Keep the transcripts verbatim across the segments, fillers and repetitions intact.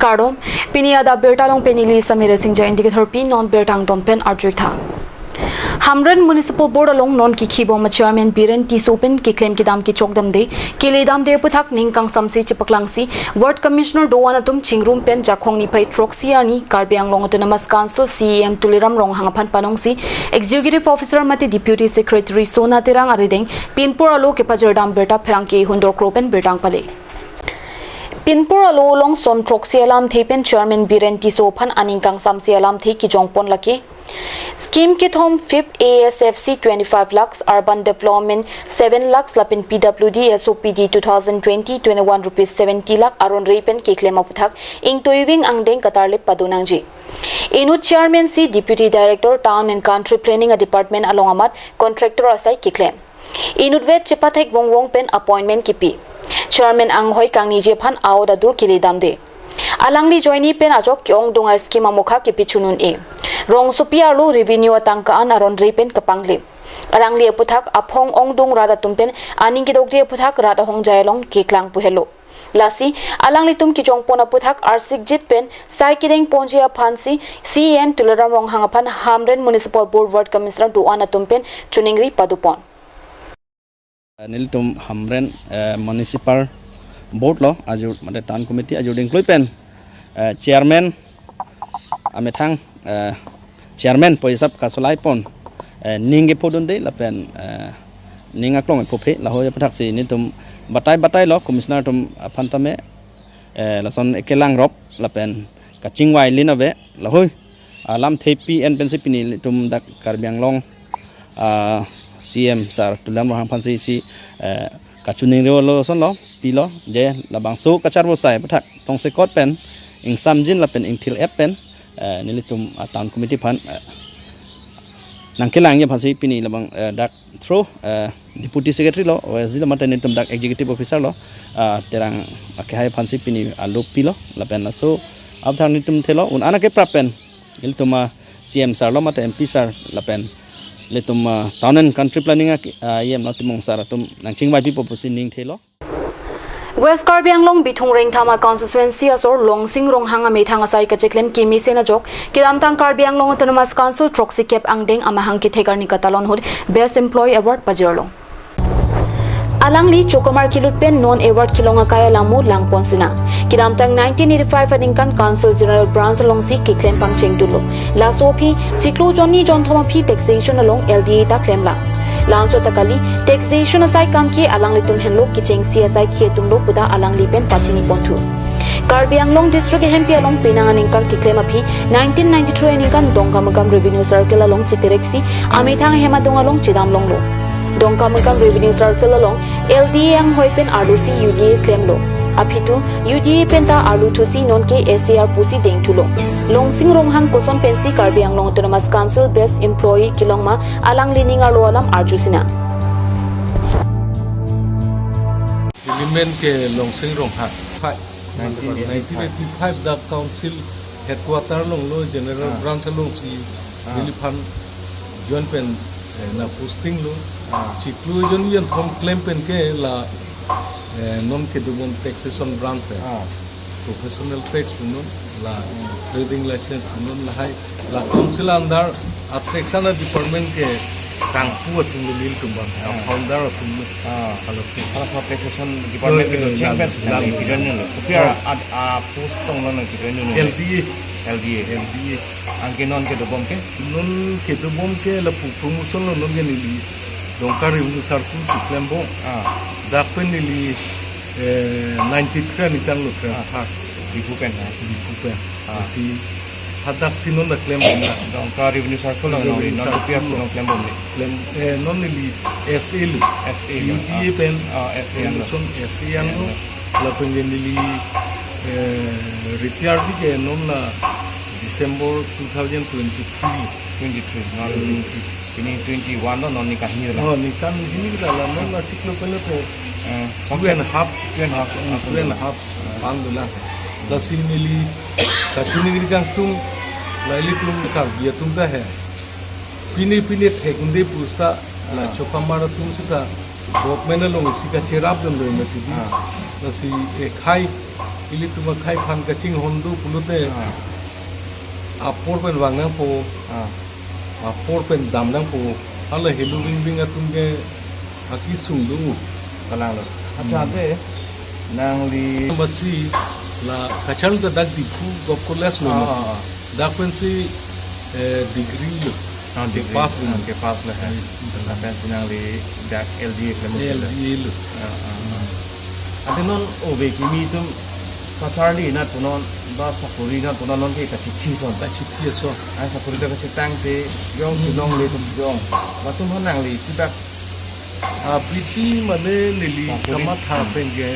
Kardom, pini adap birta along pen neli Samira Singja, indicator pi non birta angdom pen arjuik tha. Hamren Municipal Board along non kikhibom a Chairman Biren Tisso pen keklem kedam kechokdamde, keledamde aputhak ning kangsamse chepaklangsi, Ward Commissioner do-an atum chingrum pen Jakhong niphai throksi arni Karbi Anglong Autonomous Council C E M Tuliram Ronghang aphan panongsi, Executive Officer mate Deputy Secretary Sona Terang arideng, pinpur alo kepajirdam birta pherangke hundor kro pen birta angpale. Pinpur alo along son throksi alamthe pen Chairman Biren Tisso aphan aning kangsamse alamthe kejongpon lake. Scheme kethom fifth A S F C twenty-five lakhs, Urban Development seven lakhs lapen P W D S O P D two thousand twenty twenty-one rupees seventy lakh aron re pen keklem aputhak ingtoiving angdeng katarlip padonangji. Inut Chairman si Deputy Director Town and Country Planning a Department along amat contractor asai keklem. Inutvet chepathek vongvong pen appointment kipi. Chairman anghoi kangniji aphan aoda dur keledamde. Alangli ajoine pen ajok ke-ongdung a scheme amokha kipi chunun e. Rongsopi arlo revenue atangka an aron re pen kapanglim. Alangli aputhak aphong ongdung rat atum pen aning kedokde aputhak rat ahongjai along keklang pu helo. Lasi, alanglitum kejongpon aputhak arsikjit pen sai kedeng ponji aphansi C E M Tuliram Ronghang aphan Hamren Municipal Board Ward Commissioner do-an atum pen choningri padopon. Nelitum Hamren, eh, Municipal Board lo, ajur, mate Town Committee ajur dingklui pen, eh, Chairman amethang, eh, Chairman pu hisap kasolaipon, eh, ning kephodunde lapen, eh, ning aklong ephophe, lahoi aputhak si nelitum batai batai lo, Commissioner atum aphan tame, eh, lason ekelang rop lapen kachingvai lin ave, lahoi alamthe pi en pensi pini nelitum dak Karbi Anglong, ah, C E M Sir Tuliram Ronghang aphansi si, eh, kachoningri lo, lason lo pilo, je labangso kacharbo sai aputhak tongsekot pen, ingsamjin lapen ingthir-et pen, eh, nelitum, ah, Town Committee aphan, eh, nangkelangji aphansi pini labang, eh, dak through, eh, Deputy Secretary lo, O S D lo, mate nelitum dak Executive Officer lo, ah, Terang akehai aphansi pini alo pilo, lapen laso aputhak nelitum thelo, un-an akeprap pen, nelitum a C E M Sir lo, mate M P Sir, lapen nelitum, ah, Town and Country Planning a, ah, E M lo Timung Sir atum nangchingvai pipo pusi ning thelo. West Karbi Anglong Bithung Rengthama constituency asor Longsing Ronghang amethang asai kacheklem kemesen ajok, kedamtang Karbi Anglong Autonomous Council throksi kep angdeng amahang kethek arni katalon ahut Best Employee Award pajirlo. Alangli chokamar kelut pen non award kelong akai alamo langpon sinang. Kedamtang nineteen eighty-five aningkan Council General Branch alongsi keklem pangcheng dunlo. Laso aphi chiklo jonni jonthom aphi taxation along L D A ta klemlang. Langchot ta kali, taxation asai kam ke alanglitum henlo, kechengsi asai khei atumlo puta alangli pen pachini ponthu. Karbi Anglong District ahempi along penang aningkan keklem aphi nineteen ninety-three aningkan Dongkamukam Revenue Circle along chitereksi amethang ahem adung along chedam longlo. Dongkamukam Revenue Circle along L D A anghoi pen arlosi U D A klemlo. Aphi tu U D A penta arlo thusi nonke S A R pusi dengthulo. Longsing Ronghang koson pensi Karbi Anglong Autonomous Council Best Employee kelong ma, alangli ning arlo alam arju sinang. Neli men ke Longsing Ronghang. Five. Nineteen eighty-five. Nineteen eighty-five dak Council Headquarter along lo, General Ah. Branch alongsi Ah. neliphan join pen, eh, nangposting lo. Ah. Chiklo jon jonthom klem pen ke la, eh, non kedobom taxation branch hai. Ah. Professional tax pu non, la Hmm. trading license pu non, lahai la Council under a taxation department ke kangpu atum lo, nelitum bang, Ah. founder atum lo. Ah. Hala si. Hala sa taxation department Lo, ke lo eh, cheng la, pen la, sila lo. Kijoin lo. Tapi Oh. a, a, a post tong lo nangkijoin lo. L D A. L D A. L D A. Anke non kedobom ke? Non kedobom ke lapu promotion lo, non ke neli Dongka Revenue Circle si klembom. Ah. Dak pen neli, eh, ninety-three aningkan lo transfer. Ah. Diphu pen, ha? Diphu pen. Ah. Si hadak si non dak klembom na. Dongka Revenue Circle lo, Revenue non, non Circle P F lo. Non klembom ni. Klem, eh, non neli S A lo. S A lo, U D A ah. pen. Ah, S A lo. Promotion S A lo. Lapen ke neli, eh, retire di ke non la December two thousand twenty-three. Twenty-three, non Hmm. pini twenty-one lo, non ne kahini la. Oh, ne kahini la, la non la chiklo pen lo te. Eh, two and a half. Two and a half. Hmm, two and a half. Ah. Pang dula. Lasi neli kachini giri kangtung, la ilitum Karbi atum ta hai. Pini pini thekde pusta la Ah. chokamar atum sita government along isi kacherap dun dun mati di. Ah. Lasi ekhai Ilitum akhei aphan kachinghon do pulote, ah, apor pen vang nangpo, ah, apor pen dam nangpo. Hala helo, hmm, bingbing atum ke akesung do. Kalang lo. Accha, hmm, ante nangli matsi la kacharli ta dak Diphu Govt College lo, ah, mati. Ah, ah. Dak pensi, eh, degree lo. Ah, degree. Ke-pass lo. Ah, ke-pass lo, ha. Hmm. Lapen si nangli dak L D A klem lo. L D A lo. Ah, ah, ah. Ante non ove kimi atum kacharli nat punon ba sakori nat punon, non ke kachithi ason. Kachithi ason. Ai sakori ta kachitangte jong, hmm, kelongle atum jong. Latum aphan nangli isi bak abidi mane neli, sakori, kamatha, hmm, pen ke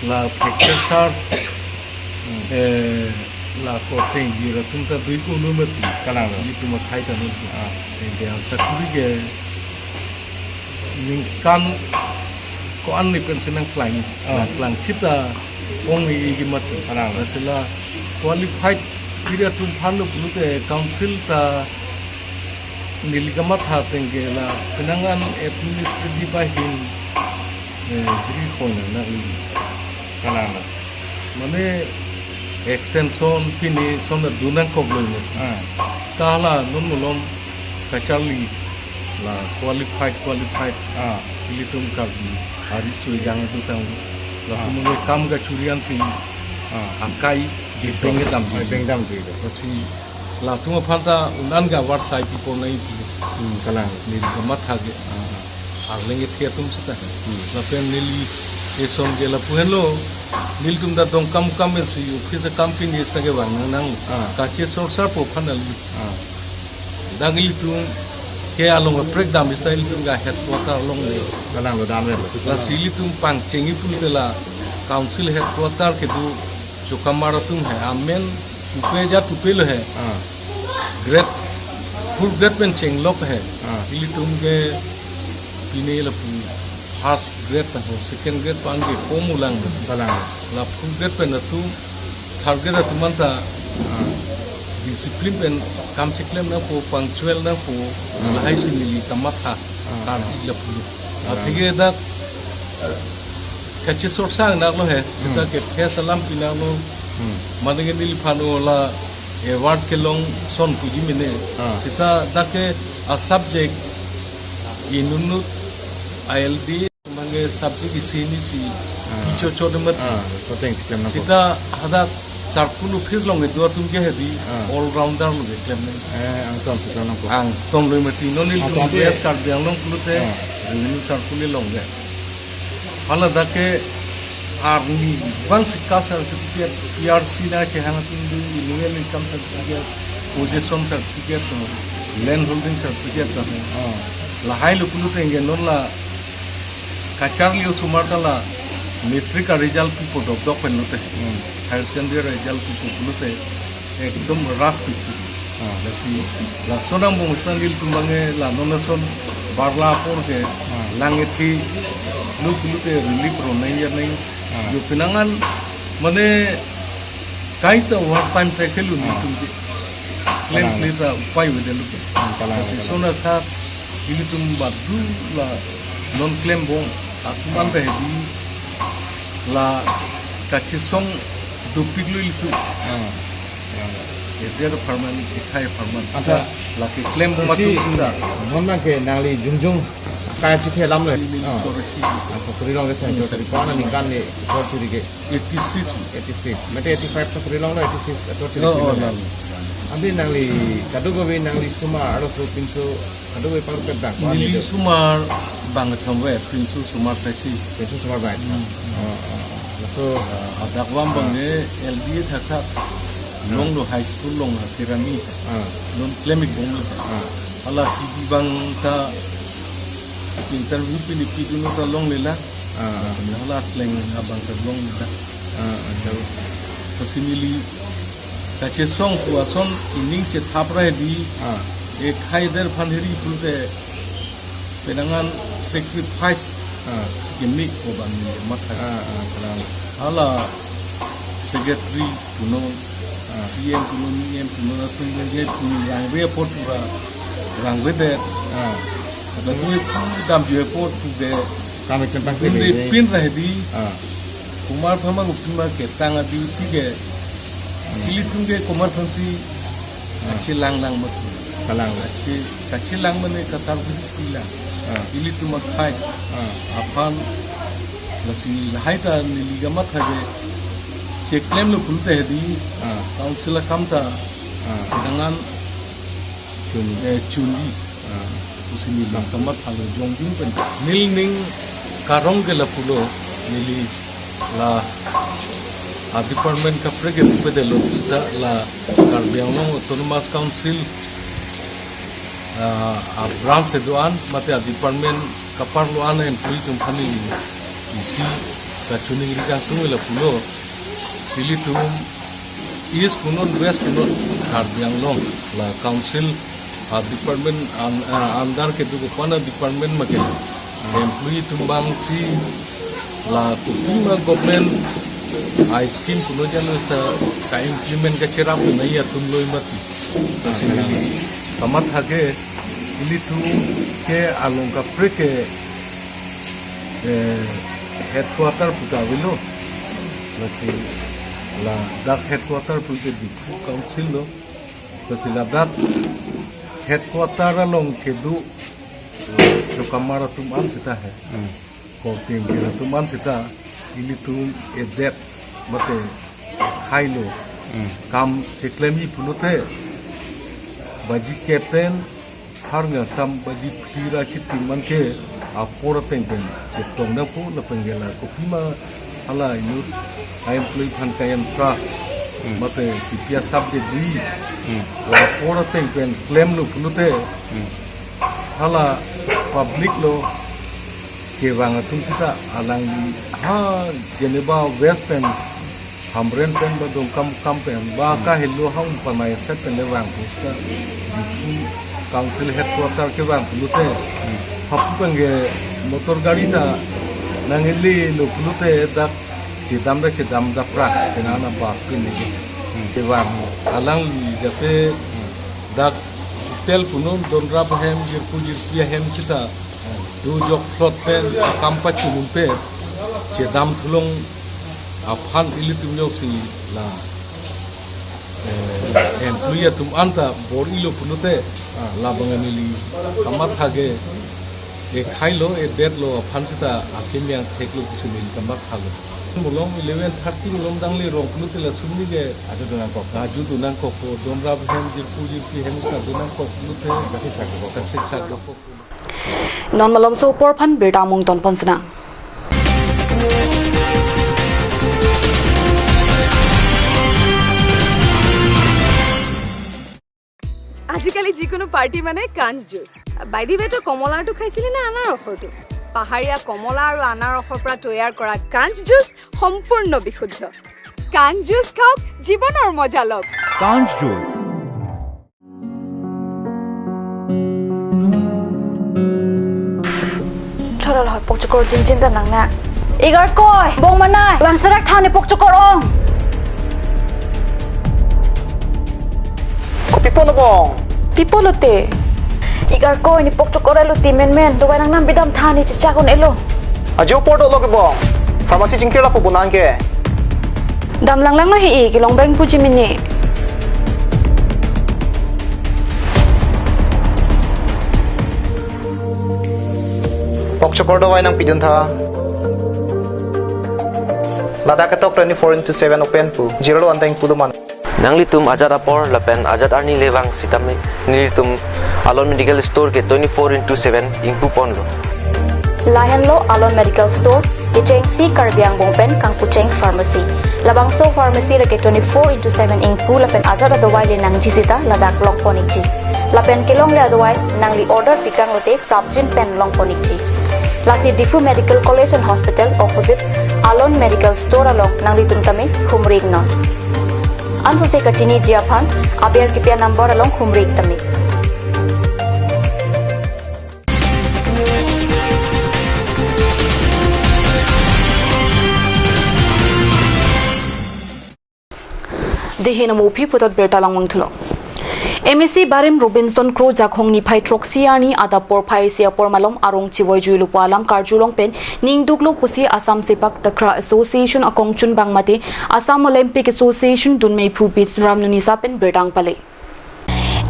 la fracture sar, hmm, eh, la korte ingjir atum ta dui kono mati. Kalang lo. Ilitum akhei ta non. Ah. Pen ke asakori ke ningkan ko-an ni pensi nangklang. Ah. Nangklang kita ong i-i ke mati. Kalang lo. Lasi la qualified area atum aphan lo pulote council ta neli kamatha ateng ke la penang an administrative ahin, eh, hiri hoi nang nangli. Kalang lo. Mane extension pini son na dunang kok lo ini. Ah. Ta hala non malom kacharli la qualified, qualified. Ah. Ilitum Karbi ariso ejang itu tang. Latum, ah, mane kam kachuri ansi, ah, akai, di, dipeng kedam, di, dipeng damji. Lasi latum aphan ta un-an ke award sai pipo nai pu. Hmm, kalang. Neli kamatha ke. Ah. Arleng ethe atum seta. Hmm. Lapen neli eson ke lapu henlo. Nelitum ta dong kam kam pensi office akam pini seta ke vang nang nang. Ah. Kachesorsarpo aphan nangli. Ah. Dak ilitum ke along kaprek dam seta ilitum ke headquarter along le. Kalang lo, dam le. Lasi ilitum pangcheng-i pulote la council headquarter kedo Chokamar atum he, amen pupe ja pupe lo he. Ah. Grade, full grade pen chenglok he. Ah. Ilitum ke pine lapu first grade ta ho, second grade pen ke kom ulang. Kalang. La full grade pen atum, third grade atum anta, ah, discipline pen kam chiklem nangpo, punctual nangpo, ah, lahai si neli kamatha, ah, kan, ah, ila pulo. Ah. Atheke dak kachesorsa nang lo he, hmm, seta ke face alam pi nang lo. Hmm. Mane ke neliphan o la award kelong ason puji mene. Ah. Seta dak ke a subject inutnut I L D mane subject isi hini si, ah, icho cho de mat. Ah, so thanks, klem nangpo. Seta hadak circle office along kedo atum ke hedi, ah, all rounder lo ke klem nang. Eh, angton si klem nangpo. Angton lo mati, non nelitum, ah, chante. West Karbi Anglong pulote, ah, revenue circle along ke. Hala dak ke arni bang si ka certificate, P R C na chehang atum do, annual income certificate, possession certificate do, land holding certificate do. Ah. Lahai lo pulote ke non la kacharli osomar ta la matric a result pipo dokdok pen lote. Hmm. Higher secondary result pipo pulote ekdom rush pipo. Ah. Lasi lason angbong seta nelitum abang ke la non ason barla apor ke, ah, lang ethe lo pulote relief ro nai ya nai. Ah. Jo penang an mane kaita overtime sai selu, ah, nelitum ke. Klem, kalang, klem ta upai avedet lo ke. Hmm, kalang, lasi kalang. Lason athak ilitum badu la non klembom atum, ah, anta hedi la kachesong dopik lo ilitum. Ah. Ya. Edia apharman, ekhei apharman. Anta. Lake klembom, isi atum seta. Non nang ke nangli jongjong kachethe alam lo. Ini, ini, ah, chorchiri. Ah, sakori along ke, hmm, chorchiri. Ko-an aningkan ne chorchiri ke? Eighty-six. Eighty-six. Mate eighty-five sakori along lo, eighty-six chorchiri. Oh, oh, lo. Ante nangli kadokave nangli osomar arloso pinso kadokave pangpet bang. Neli osomar bang kethom ave, pinso osomar saisi. Pinso osomar bang. Hmm. Oh, oh, oh. Laso, ah, hadak abang, ah, ke L D A thakthak, ah, longlo, high school along Kerami. Ah. Non klem-ikbom lo. Ah. Hala hidi abang ta interview pini pidunlo ta longle lang. Ah, ah. Hala kleng abang ta longle lang. Ah, ah. Lasi neli kachesong pu ason ining chethap ra hedi. Ah. Ekhei der aphan hiri pulote penang an sacrifice, ah, si keme ko abang neli matha. Ah, ah, kalang. Hala secretary punon, ah, C M punon, E M punon, atum ke punon rangve apot pura rangvedet. Ah. Latum damji apot pu ke kam ikan tang inde pin ra hedi. Ah. Komat aphan ma kopi ma ketang a-duty ke, hmm, ilitum ke komat aphansi, hmm, kachelang lang mat. Kalang. Kache, kachelang mane kasar pilang. Hmm. Ilitum akhei, hmm, aphan, lasi lahai ta neli kamatha ke cheklemlo pulote hedi, hmm, council akam ta, hmm, dengan chun, eh, chunji. Ah, pusi neli kamatha lo, jongjung pen. Neli ning karong ke lapulo, neli la a-department kaprek ke pedelo seta la Karbi Anglong Autonomous Council, ah, a-branch kedo-an mate a-department kaparlo an employee atum aphan neli isi kachiningri kangtung lapulo. Ilitum East punon, West punon, Karbi Anglong la council a-department an-, ah, under kedo ko-an a-department ma ke employee atum abangsi la kopi ma government a-scheme punon jano seta ka-implement kacherap nangji atum loi mati. Lasi neli kamatha ke ilitum ke along kaprek ke, eh, headquarter pu ta avelo. Lasi ladak headquarter pu ke Diphu council lo. Lasi ladak headquarter along kedo, eh, chokamar atum an seta he. Hmm. Korte ingkir atum an seta ilitum edet mate khei lo. Hmm. Kam cheklemji pulote baji kep pen phar ngasam baji phli ra chiti man ke apor ateng pen chetong nangpo lapen ke la kopi ma hala inut a-employee aphan ka-entrust, hmm, mate P P F subject di, hmm, la apor ateng pen klemlo pulote, hmm, hala public lo kevang atum seta alangli ha Geneva West pen Hamren pen ba Dongkamukam pen ba, hmm, kahelo ha Umpanai side pen le vangpo seta Diphu council headquarter kevang pulote, hmm, hapu pen ke motor gari ta nangkele lo pulote dak chedam da chedam da pra kena na bus pen ke, hmm, kevang alangli jate, hmm, dak hotel punon donrap ahem jirpo jirpi ahem seta dojok phlot pen akam pachunun pen chedam thulong aphan ilitum jongsi la, eh, employee atum anta bor-ilo pulote, ah, labang neli kamatha ke ekhei lo, edet lo aphan seta akemyang thek lo pusi neli kamatha lo. Malom eleven thirty malom dangle rong pulote la sumni ke aju do nangkok, aju do nangkok, donrap ahem jirpo jirpi ahem seta do nangkok pulote kasik sak dokok. Kasik sak dokok. Non malomso apor aphan birta amung tonpon sinang. আজিকালি যিকোনো পাৰ্টি মানে কাঞ্চ juice. By the ৱে, তো কমলাৰটো খাইছিলি নে আনাৰসৰটো? পাহাৰীয়া কমলা আৰু আনাৰসৰ পৰা তৈয়াৰ কৰা কাঞ্চ জুচ সম্পূৰ্ণ বিশুদ্ধ। কাঞ্চ জুচ খাওক, জীৱনৰ মজা লওক। কাঞ্চ juice. Chorol hoi pokchokor jinjin ta nang na. Igarkoi, bong manai, vangserak tha ne pokchokor ong. Kopi ponlo bong? Pi ponlo te? Igarkoi ne pokchokor elo te menmen, dovai nangnam bidam tha ne chechak un-elo. Ajo apor dolo ke bong. Pharmacy chingkir lapu bonang ke. Dam langlang lo he-i, kelong beng puji mini. Pokchokor dovai nangpidun tha. Ladak ketok twenty-four into seven open pu. Zero one time pu do man. Nanglitum ajat apor lapen ajat arni le vang sitame nelitum Alon Medical Store ke twenty-four into seven ingpu ponlo. Lahenlo Alon Medical Store, kechengsi Karbi Angbong pen kangpucheng pharmacy. Labangso pharmacy lake twenty-four into seven ingpu lapen ajat adovai le nangji sita ladak longpon ikji. Lapen kelongle adovai nangli order pikang lote prapjin pen longpon ikji. Lasi Diphu Medical College and Hospital opposite Alon Medical Store along nanglitum tame humri iknon. Ansose kachiniji aphan aber kipi a-number along humri ik tame. Dei hin amo aphi puthot birta langvang thulo. M A C barim Robinson Kro Jakhong niphai throksi arni adap porphai isi apor malom arong chevoi juilupo alam karjulong pen ningduklo pusi Assam Sepak Takraw Association akongchunbang mate Assam Olympic Association dunmei phu Bisnuram Nunisa pen birdang pale.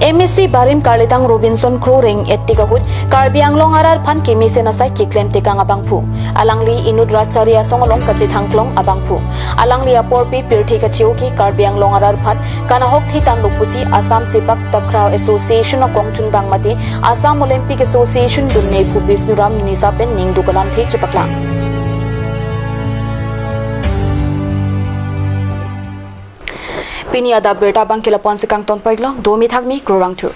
M A C barim karlitang Robinson Kro reng-et tik ahut Karbi Anglong arat aphan kemesen asai keklem tekang abangphu. Alangli inut rat chari asong along kachethangklong abangphu. Alangli aporpi pirthe kacheoki Karbi Anglong arat aphan kanahok thitanglo pusi Assam Sepak Takraw Association akongchunbang mate Assam Olympic Association dunmei phu Bisnuram Nunisa pen ningduk alamthe chepaklang. Pini adap birta abangke lapu-an si kangton paiklo, domi thakmi, krorangthu.